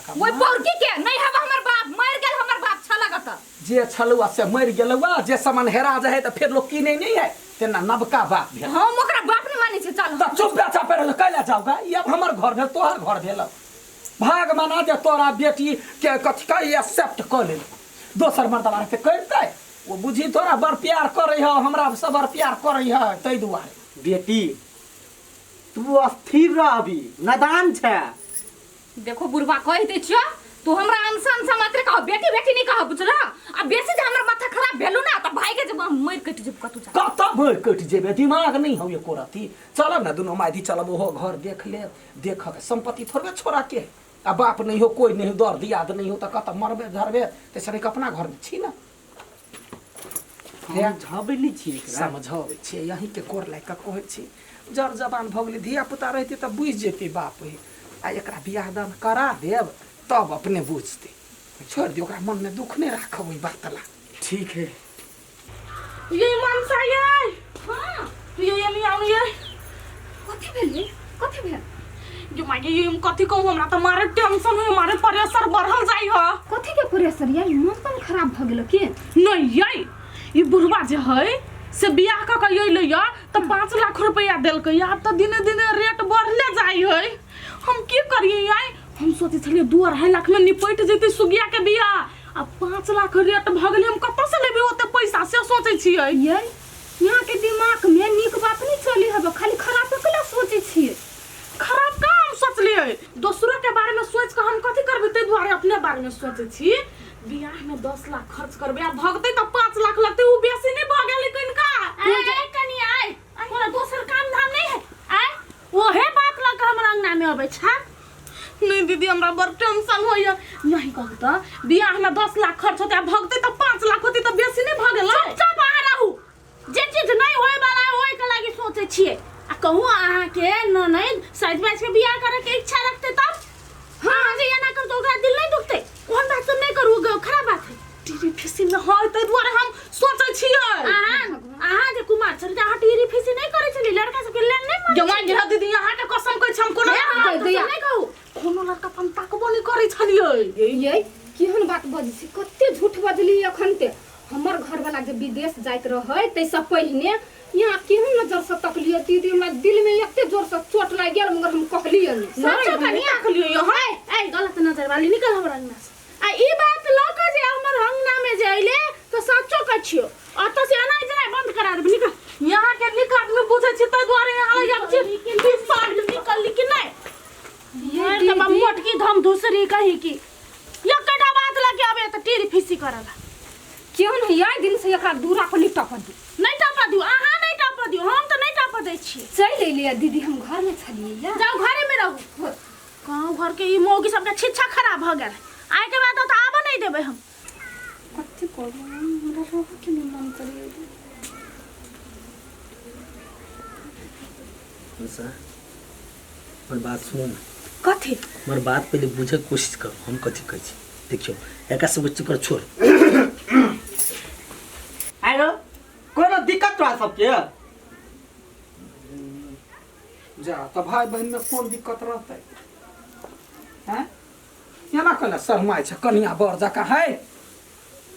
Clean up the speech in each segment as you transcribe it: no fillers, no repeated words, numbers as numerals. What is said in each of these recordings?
ओइ पौरकी के नहीं हवा हमर बाप मर गेल हमर बाप छला गत जे छलुआ से मरि गेलुआ जे सामान हेरा जाइ है तऽ फेर लोग किनै नहीं है तेना नबका बाप भेल हम ओकरा बाप नहीं मानै छी चल तऽ चुप चापे रह कैला जाओगा ई अब हमर घर भेल तोहर घर भेल भाग मना जे तोरा बेटी के कथी कही एक्सेप्ट कऽ लेल दोसर मर्दबा रहतै करितै ओ बुझी तोरा बड़ प्यार करै है हमरा से बड़ प्यार करै है ताहि दुआरे बेटी तू अस्थिर रह अभी नादान छै देखो बुढ़वा कहि दै छियो तू हमरा अनसा अनसा मात्र कह बेटी बेटी नहीं कह बुझला आ बेसी जे हमर माथा खराब भेलु ना त भाई के जे मर कटि जेब कतु जा कतऽ भरि कटि जेबै दिमाग नहि हौ एको रत्ती चलब ने दुनू मायदी चलब ओहो घर देख लेब देखक सम्पत्ति थोड़बे छोड़ा के आ बाप नहीं हो कोई नहीं हो दर दियाद नहीं हो तऽ कतऽ मरबे झरबे ताहिसँ नीक अपना घरमे छी ने समझाबै नहि छी एकरा समझाबै छियै यहीँके गोर लागि कऽ कहै छी जर जवान भऽ गेलै धिया पुता रहितै तऽ बुझि जेतै बाप हे आ एकरा बियाह दान करा देब तब अपने बुझतै छोड़ि दियौ ओकरा मनमे दुःख नहि राखब ओहि बात ला ठीक है ये मनसा ये हां ये ये नहीं आउनु ये कथी भेल रे कथी भेल ये मागे ये हम कथी कहूँ हमरा त मारे टेंशन हो मारे प्रेशर बढ़ल जाइ ह कथी के प्रेशर या मन तन खराब भ गेल के नहीं ये ई बुढ़वा जे है से बियाह क के अइलै य त 5 लाख रुपया देलकै आब त दिने दिने रेट बढ़ले जाइ है हम की करिए यार हम सोचै छलियै 2 2.5 लाख में निपट जेतै सुगिया के बियाह आ 5 लाख रेट भ गेलै हम कतऽ से लेबै ओते पैसा से सोचै छियै ये यहाँ के दिमाग में नीक बात नहीं चली हबे खाली खराब कला सोचे छियै खराब का हम सोचलियै दोसरो के बारे में सोच के हम कथी करबै ताहि दुआरे अपने बारे में सोचै छी बियाह में 10 लाख खर्च करबै आ भगतै तऽ 5 लाख लगतै उ बेसी नहि भऽ गेलै कनिका ए कनी आय तोरा दोसर काम धाम नहीं है आय ओहे बात लऽ कऽ हमर अंगना में अबै छा नहीं दीदी हमरा बड़ टेंशन होइया नहीं कहू तऽ बियाह में 10 लाख खर्च होतै आ भगतै तऽ 5 लाख होतै तऽ बेसी नहि भऽ गेलै चुपचाप अहाँ रहू जे चीज नहीं होए वाला है ओहि के लागी सोचै छियै आ कहू अहाँके ननैद साइज बाइज के बियाह करे के इच्छा रखते तब हाँ जे एना करतै ओकरा दिल नहीं दुखतै ओहन बात सब नहीं करू खराब बात है टीवी फीसी में होय ताहि दुआरे हम सोचै छियै अहाँ अहाँ जे कुमार छली तऽ अहाँ टीरी फीसी नहीं करै छली लड़का सबके लेन नहीं मानै जमा गिरा दीदी अहाँ के कसम कहै छी हम कोनो हे, कहि हम दैया। नहीं कहू कोनो लड़का पर हम ताकबो नहीं करै छलियै ये केहन बात बजै छी कते झूठ बजली अखन ते हमर घरवाला जे विदेश जाइत रहै ताहिसँ पहिने यहाँ केहन नजरसँ तकलियै दीदी हमरा दिलमे एते जोरसँ चोट लागि गेल मगर हम कहलियै नहि सचो हम कनिया ताकलियै यहाँ ऐ ऐ गलत नजर वाली निकल हमर अंगना से आ ई बात लऽ कऽ जे हमर अंगना में जे अइले तऽ सचो कहै छियौ अतऽ से एनाइ जेनाइ बंद करा देबै निकल यहाँ के नीक आदमी बुझै छी ताहि दुआरे यहाँ लग आबै छी निकल निकल कि नहि ये मार तऽ दीदी मोटकी धम धुसरी कहीं की एकटा बात लऽ के अबे तऽ टीरी फीसी करला केहन है आइ दिन से एकरा दूरा पर नहीं टपऽ दी नहि टपऽ दियौ अहाँ नहि टपऽ दियौ हम तऽ नहि टपऽ दै छियै चलि एलियै दीदी हम घरमे छलियै या जाउ घरे में रहू गाँव घर के ई मौगी सबके छिच्छा खराब भऽ गेल आइ के बाद तऽ आबऽ नहि देबै हम कथी करू हमरा रहऽ के नहि मन करैए मनीषा हमर बात सुनू ने कथी हमर बात पहिले बुझैके कोशिश करू हम कथी कहै छी देखियौ एकरा सबके चक्कर छोड़ आरो कोनो दिक्कत तोरा सबके जा तऽ भाय बहिनमे कोन दिक्कत रहतै हैं एना कहला शरमाइ छै कनिया बर जकाँ है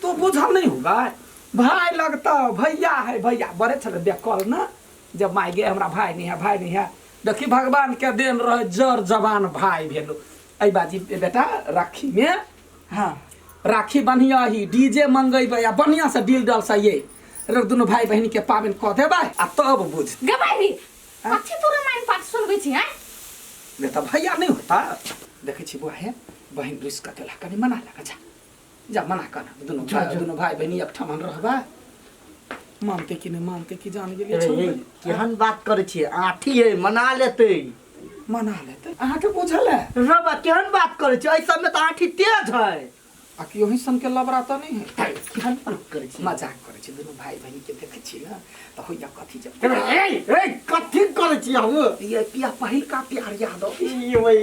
तो बुझल नहीं होगा भाई लगता भैया है भैया बड़े छल बेकल ना जब माय गे हमरा भाई नहीं है भाई नहीं है देखी भगवान के देन रहे जर जवान भाई भेलो एहि बाजी बेटा राखी में हाँ राखी बन्हिया ही डीजे मंगेबै आ बढ़िया से डील डल से ये रे दुनू भाई बहिन के पाबनि कऽ देबै आ तब बुझ गबाई कथी तू रामायण पाठ सुनबै छी हैं नहीं तऽ भैया नहीं होता देखै छी बौआ हे बहिन रुसि कऽ गेला कनि मना लगा जा जा मना कर दुनू भाई दुनू भाई बहिन एकठाम रहबै मानते कि नहि मानते कि जान गेलियै ए, छोड़ ए, देलियै। केहन बात करै छियै आठी है मना लेतै मना लेतै अहाँके बुझल है रबा केहन बात करै छियै एहि सबमे तऽ आठी तेज है आ कि ओही सन के लबरा तऽ नहि है केहन बात करै छियै मजाक करै छी दुनू भाई बहिन के देखै छी ने तऽ होइया कथी जे ए ए कथी करै छियै हम ये पिया पहिलका प्यार याद अबै ई वही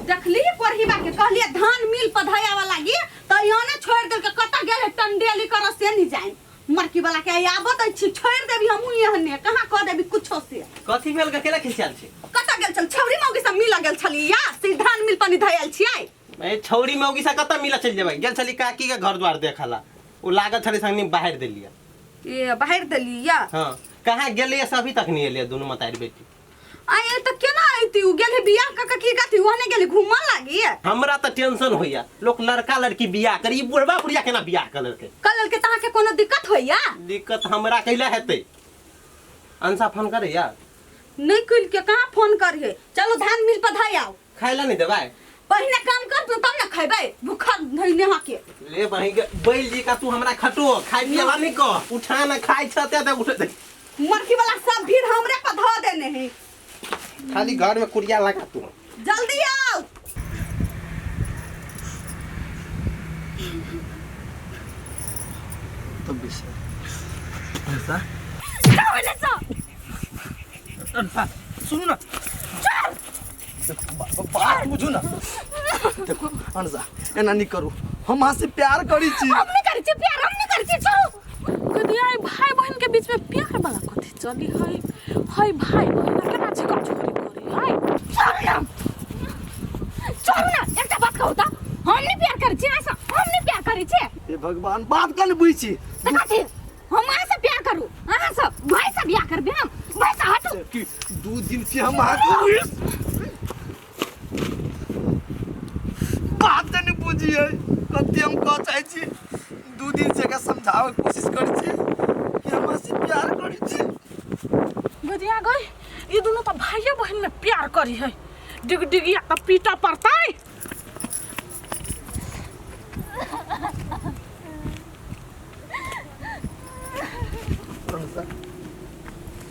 देखली कोरहीबा के कहलिए धान मिल पर धया वाला गी तो यहाँ ने छोड़ देल के कत गेल टंडेली कर से नहीं जाए मरकी वाला के आबत अछि छोड़ देबी हमहू एहने कहाँ कह देबी कुछो से कथी भेल अकेला खिसियाल छै कत गेल छल छौरी मौगी सब मिल गेल छली या से धान मिल पानी धयल छियै ए छौरी मौगी से कतऽ मिला चलि जेबै गेल छली काकी के घर द्वार देखला ओ लागल छलै संगनी बाहर देलियै ए बाहर देली या हाँ कहाँ गेलियै से अभी तक नहीं एलियै दुनू मतारी बेटी आये त केना आइती उ गेल बियाह क के की कथी ओहने गेली घूमऽ लागी हमरा तऽ टेंशन होइया लोक लड़का लड़की बियाह करी ई बुढ़बा बुढ़िया केना बियाह कर लेलकै कल के तहाँ के कोनो दिक्कत होइया दिक्कत हमरा कैला हेतै अंशा फोन करैया नहीं कइल के कहाँ फोन करिए चलो धान मिल पर धाई आओ खाय ला नहीं देबै पहिने काम कर तू तब ना खैबै भूखा धइने हाँ के ले बहिं के बैल जी का तू हमरा खटो खाय पिए ला नहीं कह उठा ना खाय छ ते उठे दे मरकी वाला सब भीड़ हमरे पर धो देने है खाली घर में कुड़िया लगा तू जल्दी आओ तब विषय ऐसा अनफा सुनू ना देखो, बात बुझू ना देखो अनसा एना नहीं करू हम अहाँ से प्यार करी छी हम नहीं करै छी प्यार हम नहीं करै छी छोड़ू कदिया ई भाई बहन के बीच में प्यार वाला कथी चली है है भाई बहन केना छिका छोरी करी है छोड़ू ना छोड़ू ना एकटा बात कहू त हम नहीं प्यार करै छी अहाँ से हम नहीं प्यार करै छी हे भगवान बात का नहीं बुझी छी त कथी हम अहाँ से प्यार करू अहाँ से भाई से बियाह करबे हम भाई से हटू कि दू दिन से हम अहाँ के बात नहीं बुझी है कते हम कह चाहे छी दू दिन से एकरा समझावे के कोशिश करै छी कि हम अहाँ से प्यार करै छी गदिया गई ई दुनू तो भाइये बहन में प्यार करी है डिगडिगिया त पीटा पड़तै अनुषा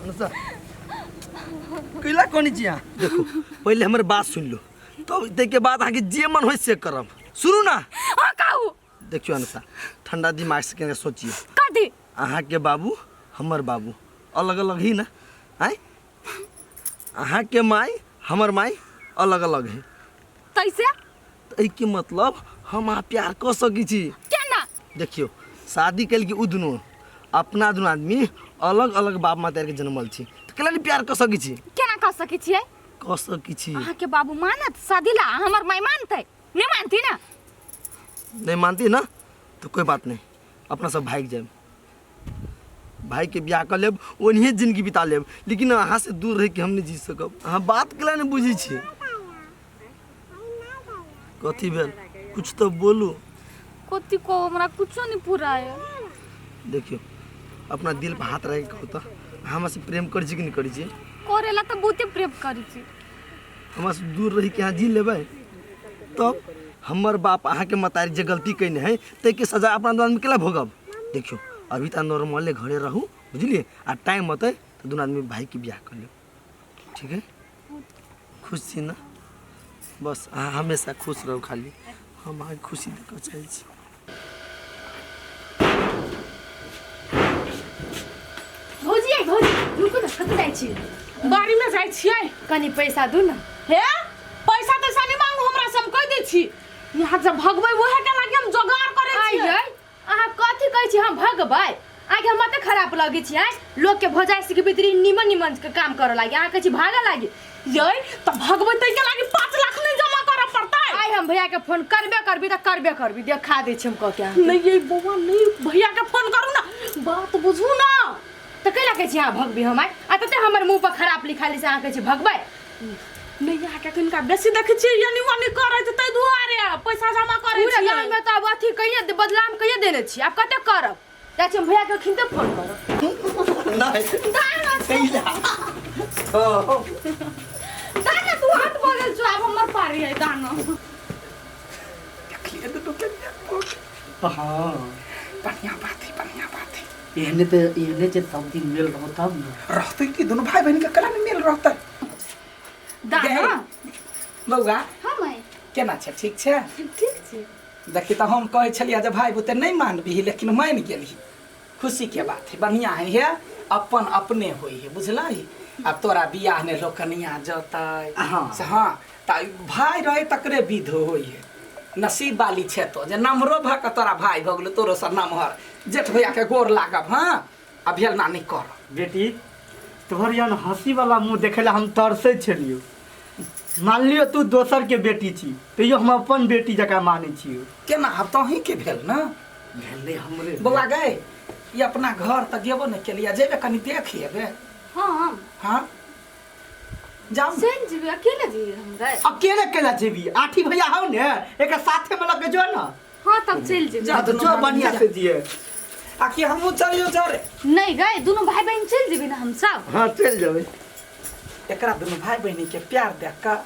अनुषा कैला कोनी छी अहाँ देखो पहिले हमर बात सुन लो तब ताहिके बाद अहाँके जे मन होइ से करब सुनू ना हाँ कहू देखियौ अनुषा ठंडा दिमाग से कने सोचिए कथी अहाँके बाबू हमर बाबू अलग अलग ही ना आँय अहाँके माय हमर माय अलग अलग है तैसे तऽ एहिके मतलब हम अहाँ प्यार कऽ सकै छी केना देखियौ शादी केलकै ओ दुनू अपना दुनू आदमी अलग अलग बाप माता के जन्मल छी तऽ केना नहि प्यार कऽ सकै छी केना कऽ सकै छियै कऽ सकै छी अहाँके बाबू मानत शादी ला हमर माय मानतै नहि मानती ना नहीं मानती ना तो कोई बात नहीं अपना सब भागि जायब भाईके बियाह कऽ लेब ओनाहिए जिंदगी बिता लेब लेकिन अहाँ से दूर रहिके हम नहि जी सकब अहाँ बात केला नहि बुझै छियै कथी भेल कुछ तऽ बोलू कथी को हमरा कुछो नहीं पूरा है देखियौ अपना दिल पर हाथ राखि कहू तऽ अहाँ हमरा से प्रेम करै छी कि नहि करै छी करेला तऽ बहुते प्रेम करै छी हमरा से दूर रहि के अहाँ जी लेबै तब हमर बाप अहाँके मतारी जे गलती कयने है ताहिके सजा अपना दुनू आदमी केला भोगब देखियौ अभी तऽ नॉर्मले घरे रहू बुझलियै आ टाइम अतै तऽ दुनू आदमी भाईके बियाह कऽ लेब ठीक है खुश छी ने बस अहाँ हमेशा खुश रहू खाली हम अहाँके खुशी देखऽ चाहै छी भौजी आई भौजी रुकू ने कतऽ जाइ छी बाड़ी में जाइ छियै कनी पैसा दू ने हे पैसा तैसा नहीं मांगू हमरा से हम कह दै छी यहाँ जब भगबै वहे के लागी हम जोगाड़ करै आइ छियै यै अहाँ कथी कहै छी हम भगबै अहाँके हम कते खराब लगै छी आँय लोकके भौजाइ सिखबै भीतरी निमन निमन के काम करऽ लागी अहाँ कहै छी भागऽ लागी यै तऽ भगबै तै के लागी 5 लाख नहीं जमा करऽ पड़तै आइ हम भैया के फोन करबे करबी तऽ करबे करबी देखा दै छी हम कऽ के अहाँके। नहीं ये बौआ नहीं भैया के फोन करू ना बात बुझू ना तऽ कैला कहै छी अहाँ भगबी हम आइ आ तते हमर मुँह पर खराब लिखाली से अहाँ कहै छी भगबै नहीं यहाँ के किनका बेसी देखै छियै यानी वानी करैत तै दुआरे पैसा जमा करै पूरा छियै गाँव में तऽ आब अथी कहिये बदनाम कहिये देने छी आब कते करब जाइ छी हम भैया के खिनते फोन करब नहीं कैला हो दाना तू हाथ बगल छौ आब हमर पारी है दाना देखलिए दुनू के हाँ बढ़िया बात है बढ़िया बात है एहने तऽ एहने जे सब दिन मेल रहो तब ने रहते कि दुनू भाई बहन के कला में मेल रहते दाना बौआ हाँ माय केना छै ठीक छै ठीक छै देखी तऽ हम कहै छलियै जे भाई बुते नहि मानबही लेकिन मानि गेलही खुशी के बात है बढ़िया है हे अपन अपने होइ है बुझलही आब तोरा बियाह ने लोग कनिया जतै हाँ। से हाँ तऽ भाई रहे तकरे विध होइ है नसीब वाली छै तो जे नम्हरो भऽ कऽ तोरा भाई भऽ गेलो तोरो से नमहर जेठ भैया के गोर लागब हाँ आ भेल नानी कर बेटी तोहर यहन हंसी वाला मुंह देखे ला हम तरसै छलियो मान लियो तू दोसर के बेटी छी तैयो हम अपन बेटी जकाँ मानै छियौ। केना आब तहीं के भेल ने? भेलै हमरे। बौआ गए, ई अपना घर तऽ गेबो नहि केलियै, जेबे कनि देख एबै। हम हाँ जाउ। चलि जेबै, अकेले जेबै हम गए? अकेले केला जेबी? आठी भैया हौ ने, एकर साथे में लग के जो ना। हाँ तब चलि जेबै। जा। हाँ, तो जो बढ़िया से जिए। आ कि हमहूँ चलियो जरे? नहीं गए, दुनू भाई बहन चलि जेबै ने हम सब। हाँ चलि जेबै। एकरा दुनू भाई बहिनी के प्यार देख कऽ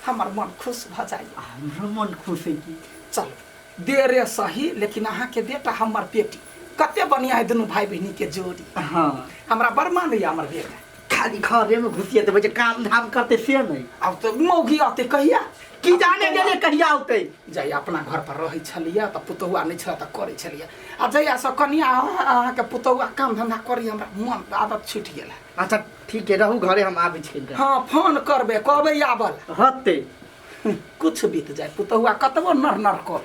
हमर मन खुश भऽ जाइए। हमरो मन खुश है की। चलू देरे सही, लेकिन अहाँके बेटा हमर बेटी कते बढ़िया है, दुनू भाई बहिनी के जोड़ी। हाँ हमरा बड़ मानैया हमर बेटा। खाली घरे में घुसिए देबै जे काम धाम करते से नहीं। आब तऽ मौगी अतै कहिया? की जाने गेले कहिया औतै। जहिया अपना घर पर रहै छलियै तऽ पुतहुआ नहि छलै तऽ करै छलियै, आ जहियासँ कनिया अहाँके पुतहुआ काम धन्धा करी, हमरा मन आदत छुटि गेल है। अच्छा ठीक है, रहू घरे, हम आबै छी। हाँ फोन करबै, कहबै आबल। हते कुछ बीत जाए, पुतहुआ कतबो नर नर कर,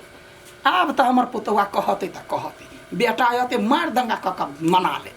आब तऽ हमर पुतहुआ कहतै तऽ कहतै, बेटा अतै मारि दंगा कऽ कऽ मना ले।